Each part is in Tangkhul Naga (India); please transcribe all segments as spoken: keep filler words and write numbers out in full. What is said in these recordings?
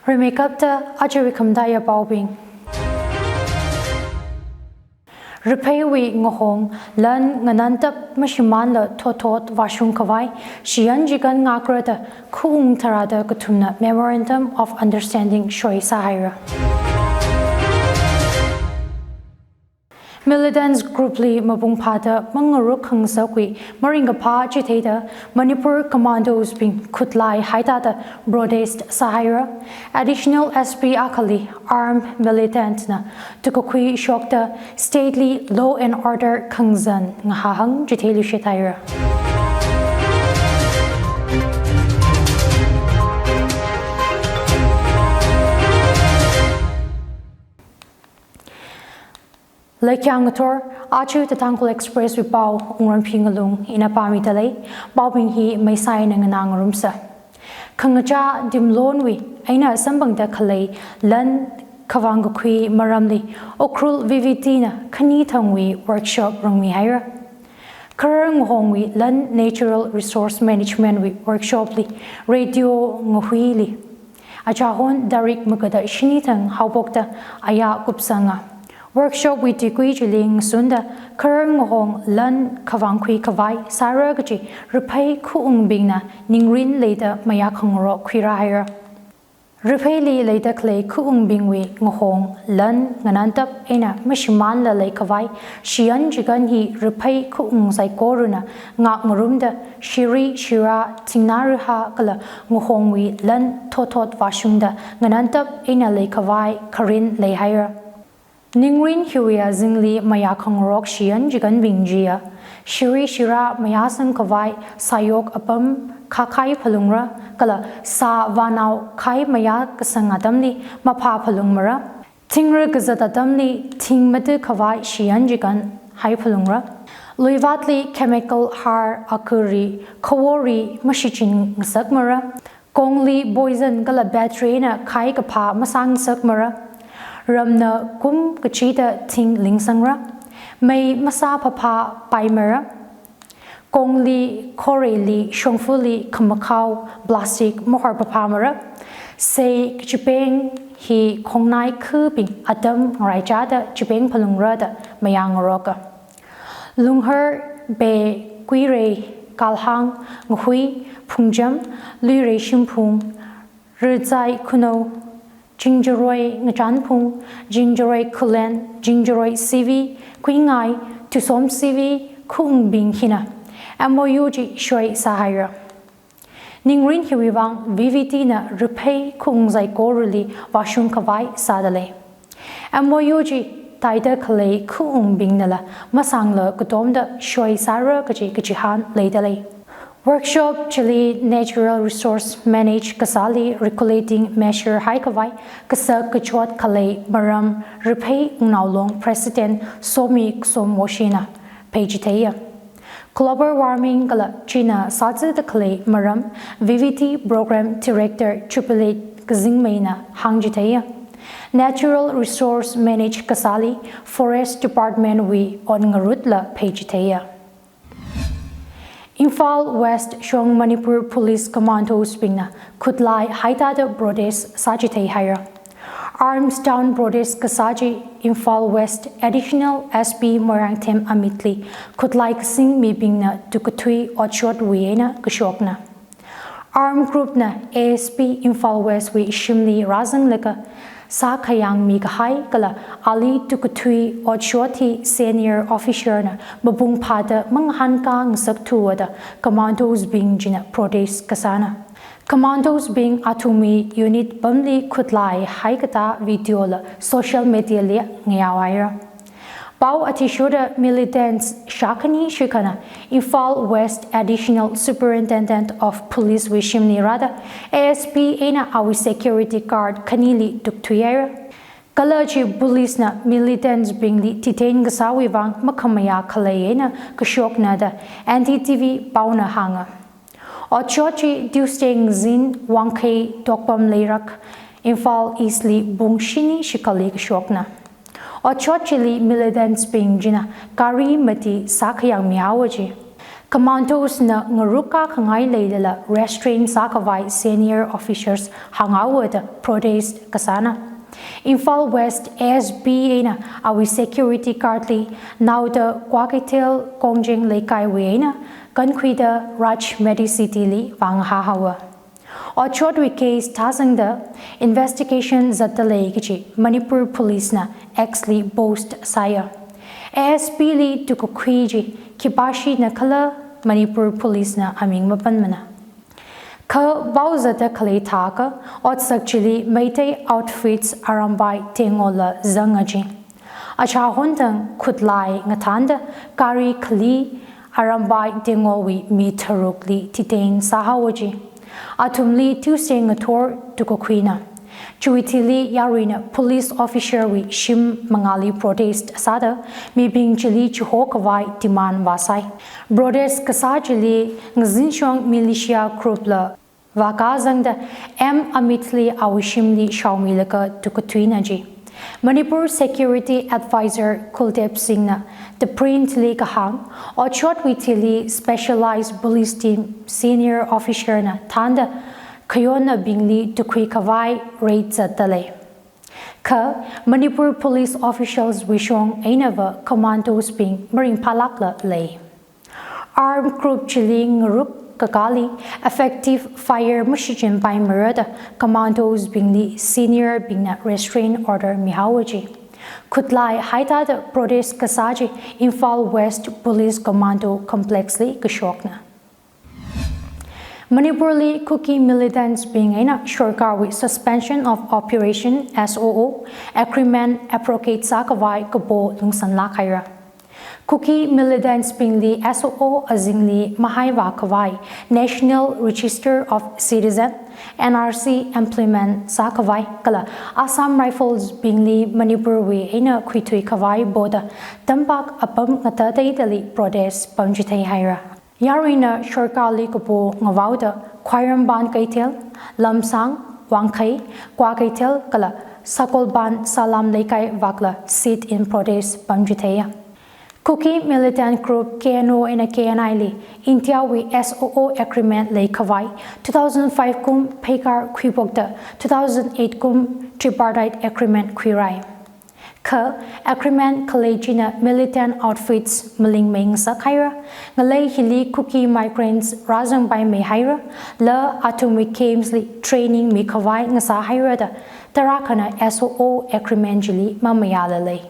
Rimeikapta ajawui khamataiya paobing. Rapheiwui ngahong lan nganantap mashimānla thotthot vāshung khavai shiyan chikan ngakra da khaung tharāda kathumna Memorandum of Understanding soi sāhaira. Militants group li mapung phāda mangaruk khangasakwui maringkaphā chitheida Manipur Commandos bing khutlai haithāda protest sāhaira. Additional S P akhali armed militant na tukakhui shokta state li law and order khangazan ngahahang chitheiluishit haira. Leikhyang ngathor, aja The Tangkhul Express wui pao, Wungranphi Ngalung ina pāmida lei. Paobing hi maisai eina nganā ngarumsa. Khangachā Dimlonwui eina samphangda khalei lan khavang kakhui maramli Ukhrul V V T na khani thangwui workshop rungmihaira. Kharar ngahongwui lan Natural Resource Management wui workshop li radio ngahuili achahon tarik magada shini thang haophokta aya kupsanga. Workshop wui tuikui chili ngasunda kharar ngahong lan khavang khui khavai sāra kaji raphei khaungbingna ningrin leida mayā khangarok khuirāhaira. Rapheili leida khalei khaungbingwui ngahong lan nganantap eina mashimānla leikhavai shiyan chikan hi raphei khaung saikorana ngak ngarumda shiri shira thingnā raha kala ngahongwui lan thotthot vāshungda nganantap eina leikhavai kharin leihaira. Ningrin hiwui azingli mayā khangarok shiyan chikanbing chiya, shiri shira mayāsang khavai sāyok apam khakhai phalungra, kala sā vānao khai mayā kasang atamli maphā phalungmara, thingra kazat atamli thing matu khavai shiyan chikan hai phalungra, luivatli chemical har akuri khawori mashichin ngasakmara, kongli poison kala battery na khai kaphā masāngasakmara, ramna kum kachida thing lingsangra, mei masā phaphā paimara, kongli, khoreili, shongfali khamakhao plastic mahor phaphāmara, sei kachipeng hi khongnai khubing atam ngaraichada chipeng phalungra da mayā ngaroka. Lunghar, be, kuirei, kalhang, ngahui, phungcham, luirei shimphung, rizai khunou, jingjaroi ngachanphung, jingjaroi khulen, jingjaroi sivi, kuingai, thusom sivi khaungbing hina M O U chi soi sāhaira. Ningrin hiwui vang V V T na raphei khaung saikorali vāshung khavai sāda lei. M O U chi taida khalei khaungbingnala masangla katomda soi sāra kaji kachihān leida lei. Workshop chili natural resource manage kasāli regulating measure hai khavai kasak kachot khalei maram raphei wungnaolong President Somi Ksomwoshina pheichitheiya. Global warming kala China sāzada khalei maram V V T Program Director Jubilee Kazingmeina hāngchitheiya. Natural resource manage kasāli Forest Department wui onngarutla pheichitheiya. Imphal West shong Manipur Police Commandos bingna khutlai haithāda protest sāchithei haira. Arms down protest kasā chi Imphal West Additional S P Moirangthem amitli khutlai kasing mibingna tukathui otshotwui eina kashokna. Armed group na A S P Imphal West wui shimli rāzanglaga sākhayang mikahai kala ali tukathui otshot hi senior officer na mapung phāda mangahānkā ngasakthuwa da commandos bing china protest kasāna. Commandos bing athumwui unit pamli khutlai haikatā video la social media li ngayao haira. Pao athishurda militants shākhani shikhana Imphal West Additional Superintendent of Police wui shimli rāda A S P eina awui security guard khanili tukthui haira. Kala chi police na militants bingli detain kasāwui vang makhamayā khalei eina kashokna da N D T V paona hānga. Otshot chi Tuesday ngazin Wangkhei tokpam leirak Imphal East li pung shini shikali kashokna. Otshot chili militants bing china gari mati sākhayang mihaowa ji. Commandos na ngaruk kakhangai leilala restrain sākhavai senior officers hānghaowa da protest kasāna. Imphal West A S P eina awui security guard li naoda Kwakeithel Kongjeng Leikaiwui eina kankhuida Raj Medicity li vāngahā haowa. Otshotwui case thāzangda investigation zatdalei kaji Manipur Police na X li post sāya. A S P li tukakhui chi khipāshina khala Manipur Police na aming mapanmana. Kha pao zatda khalei thākha otsak chili Meitei outfits Arambai Tengola zanga chi. Achahon thang khutlai ngathānda gari khali Arambai Tengowui mi tharukli detain sāhaowa chi. Athumli Tuesday ngathor tukakhuina. Chiwui thili yaruina police officer wui shim mangāli protest sāda mibing chili chihokhavai demand vāsai. Protest kasā chili Ngazin Shong militia group la vākazangda M Amit li awui shimli shaomilaga tukathuina chi. Manipur Security Advisor Kuldeep Singh na The Print li kahāng, otshotwui thili specialized police team senior officer na thānda khayonnabingli tukhuikhavai raid zatdalei. Kha Manipur police officials wui shong einava commandos bing maringphālākla lei. Armed group chili ngaruk kakāli effective fire mashichinpaimara da commandos bingli senior bingna restraint order mihaowa chi. Khutlai haithāda protest kasā chi Imphal West Police Commando Complex li kashokna. Manipur li Kuki militants bing eina sorkarwui Suspension of Operation, S O O, agreement abrogate sākhavai kapo lungsanlāk haira. Kuki militants bingli S O O azingli mahaivākhavai National Register of Citizen, N R C, implement sākhavai kala Assam Rifles bingli Manipur wui eina khuithuikhavai poda tampak apam ngatateidali protest pamchithei haira. Yaruina sorkarli kapo ngavaoda Khwairamband Keithel, Lamsang, Wangkhei, Kwakeithel kala Sakolband Salam Leikai vakla sit-in protest pamchitheiya. Kuki militant group K N O eina K N I li India wui S O O agreement leikhavai two thousand five kum pheikar khuiphokta two thousand eight kum tripartite agreement khuirai. Kha agreement khalei china militant outfits malingmei ngasak haira, ngalei hili Kuki migrants rāzangpaimei haira, la athumwui camps li training mikhavai ngasā haira da tarākhana S O O agreement chili mamayāla lei.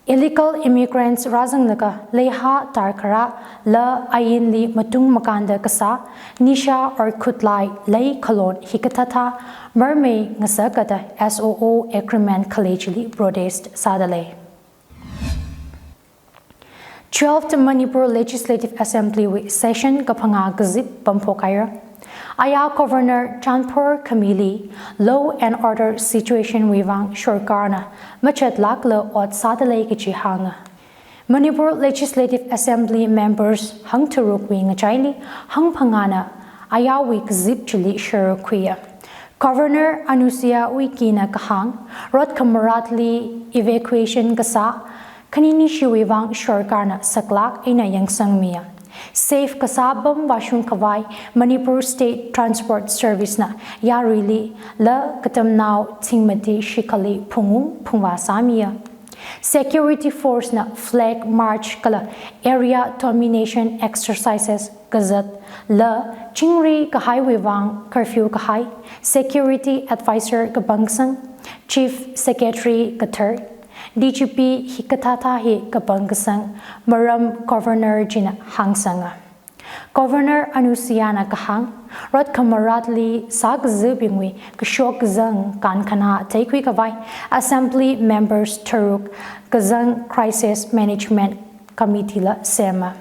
Illegal immigrants rāzanglaga leiha tarkharā la ainli matung makānda kasā, nisha or khutlai lei khalon hikathāthā marmei ngasaka da S O O agreement khalei chili protest sādalei. Twelfth Manipur Legislative Assembly wui session kaphangā kazip pamphok haira. Aya Governor Chanphor khamili law and order situation wui vang sorkarna machatlākla ot sādalei kaji hānga. Manipur Legislative Assembly members hangtharuk wui ngachaili hangphangāna ayawui kazip chili sharuk khuiya. Governor Anusuiya Uikey na kahāng, rot khamaratli evacuation kasā khanini shiwui vang sorkarna saklāk eina yangsangmiya. Safe kasā apam vāshungkhavai Manipur State Transport Service na yaruili la katamnao Chingmati shikhali phungung phungvā sāmiya. Security force na flag march kala area domination exercises kazat la chingri kahaiwui vang curfew kahai, security advisor kapangsang, chief secretary kathar, D G P hikathāthā hi kapangkasang maram governor china hāngsanga. Governor Anusuiya na kahāng, rot khamaratli sākazibingwui kashok kazang kankhanā theikhuikhavai assembly members tharuk kazang crisis management committee la sema.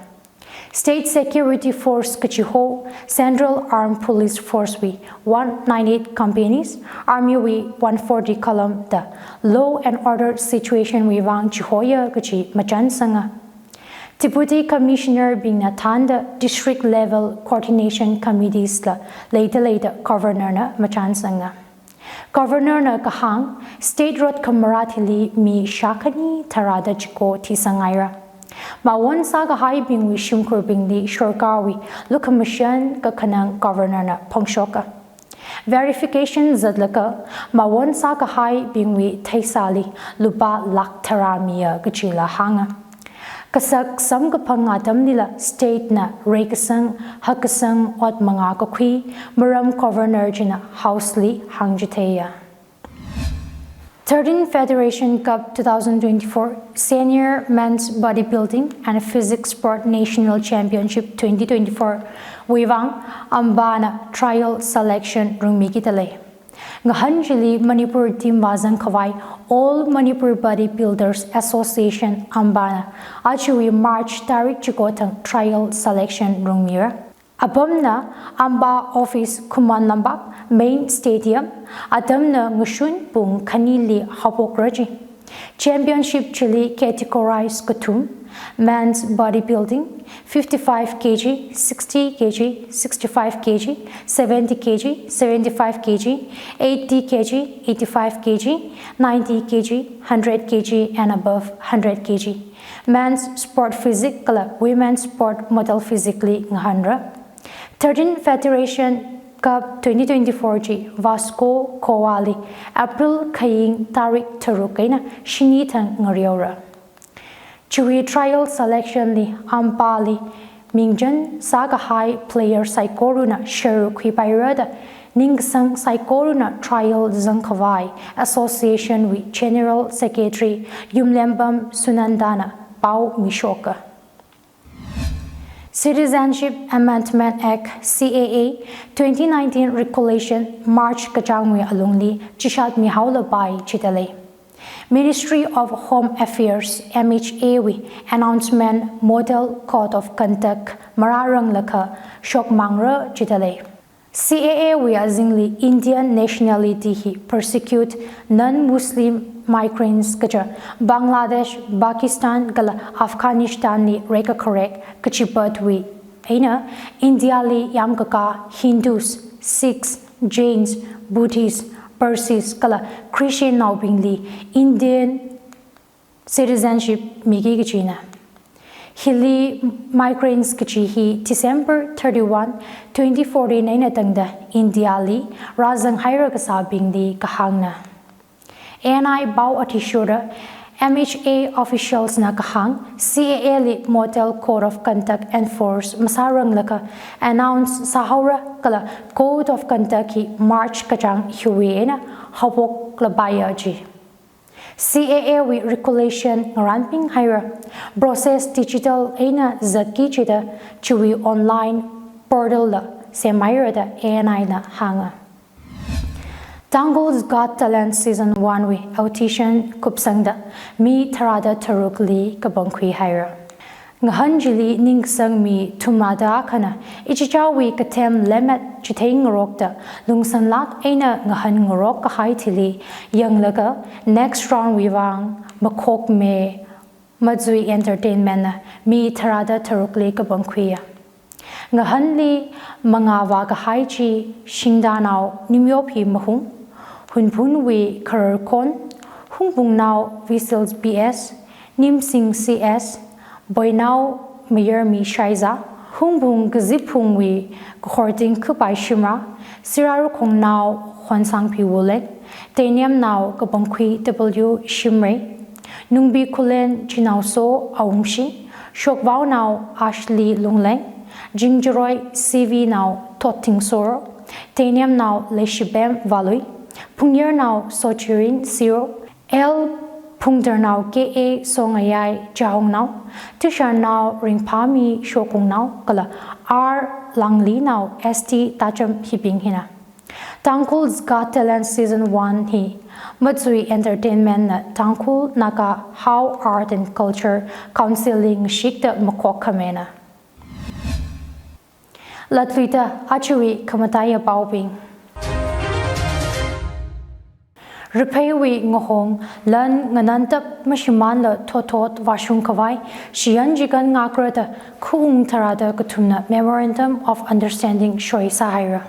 State Security Force kachiho, Central Armed Police Force wui one ninety-eight companies, Army wui one forty column da law and order situation wui vang chihoya kaji machansanga. Deputy Commissioner bingna thānda district level coordination committees la leida leida Governor na machansanga. Governor na kahāng, state rot khamarat hili mi shākhani tharāda chiko thisang haira. Mawon sākahaibingwui shimkhurbingli sorkarwui lukhamashan kakhanang Governor na phongshoka. Verification zatlaga mawon sākahaibingwui theisāli lupā lakh tharā miya kajila hānga. Kasak samkaphang atamlila state na reikasang hakkasang ot manga kakhui maram Governor china House li hāngchitheiya. Thirteenth Federation Cup two thousand twenty-four Senior Men's Bodybuilding and Physique Sport National Championship twenty twenty-four wuivang AMBA na trial selection rungmikidalei. Ngahān chili Manipur team vāzangkhavai All Manipur Bodybuilders Association AMBA na ajawui March tarik chiko thang trial selection rungmira. Apamna AMBA office Khuman Lampak, Main Stadium, atamna ngashun pung khanili haophokra ji. Championship chili categorize kathum, men's bodybuilding, fifty-five K G, sixty K G, sixty-five K G, seventy K G, seventy-five K G, eighty K G, eighty-five K G, ninety K G, hundred K G and above hundred K G. Men's sport physique kala women's sport model physique li ngahānra. Thirteenth Federation Cup twenty twenty-four chi Vasco, Goa li April khaying tarik tharuk eina shini thang ngareora. Chiwui trial selection li AMBA li mingchan sākahai player saikorana sharuk khuipaira da ningkasang saikorana trial zangkhavai association wui General Secretary Yumlembam Sunanda na pao mishoka. Citizenship Amendment Act, C A A, twenty nineteen regulation March kachāngwui alungli chishat mihaolapai jidalei. Ministry of Home Affairs, M H A wui announcement Model Code of Conduct marāranglakha shokmangra jidalei. C A A wui azingli Indian nationality hi persecute non-Muslim migrants kaja Bangladesh, Pakistan kala Afghanistan li reikakharek kachipatwui eina India li yamkakā Hindus, Sikhs, Jains, Buddhists, Parsis kala Christian naobingli Indian citizenship miki kajina. Hili migrants kaji hi December thirty-one, twenty fourteen eina tangda India li rāzanghaira kasābingli kahāngna. A N I pao athishurda M H A officials na kahāng, C A A li Model Code of Conduct enforce masāranglakha announce sāhaora kala Code of Conduct hi March kachāng hiwui eina haophoklapaiya ji. C A A wui regulation ngarānpinghaira, process digital eina zatki jida chiwui online portal la semhaira da A N I na hānga. Tangkhul's Got Talent Season one wui audition kupsangda mi tharāda tharukli kapangkhuihaira. Ngahān chili ningsang mi thumada akhana ichichāwui kathem lemmet chitheingarokda lungsanlāk eina ngahānngarok kahai thili yanglaga next round wui vang makhokme Majui Entertainment na mi tharāda tharukli kapangkhuiya. Ngahānli mangā vākahai chi Shingtanao Nimyophi Mahung, Hunphunwui Khararkhon, Hungphungnao Visils B S, Nimsing C S, Boinao Mayarmi Shaiza, Hungphung Kazipphungwui Kahorting Khupai Shimrah, Sirarakhongnao Honsangphi Wuleng, Teiniamnao Kapangkhui W Shimray, Nungbi Khullen Chinaoso Awungshi, Shokvaonao Ashley Lungleng, Jingjaroi C V nao Thotting Soro, Teiniamnao Leishipem Valui, Phungyarnao Sochirin Siro, L Phungdarnao K A Songayai Chahongnao, Tusharnao Ringphami Shokungnao, kala R Langlinao S T Tacham hibing hina. Tangkhul's Got Talent Season one hi Majui Entertainment na Tangkhul Naga Hao Art and Culture Council li ngashikta makhok khamena. Latluida ajawui khamataiya paobing. Rapheiwui ngahong lan nganantap mashimānla thotthot vāshung khavai, shiyan chikan ngakra da khaung tharāda kathumna Memorandum of Understanding soi sāhaira.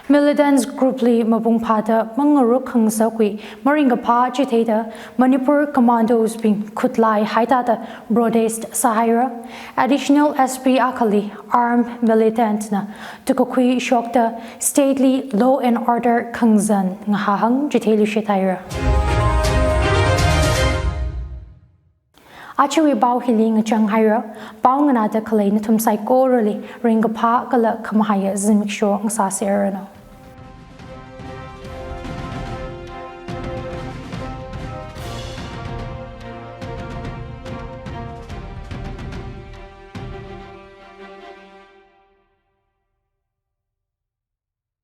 Militants group li mapung phāda mangaruk khangasakhui maringkaphā chitheida Manipur Commandos bing khutlai haithāda protest sāhaira. Additional S P akhali armed militant na tukakhui shokta state li law and order khangazan ngahāhang chitheiluishit haira. Ajawui pao hili ngachang haira. Pao nganāda khalei nathum saikorali ringkaphā kala khamahaiya zimiksho ngasāserranu.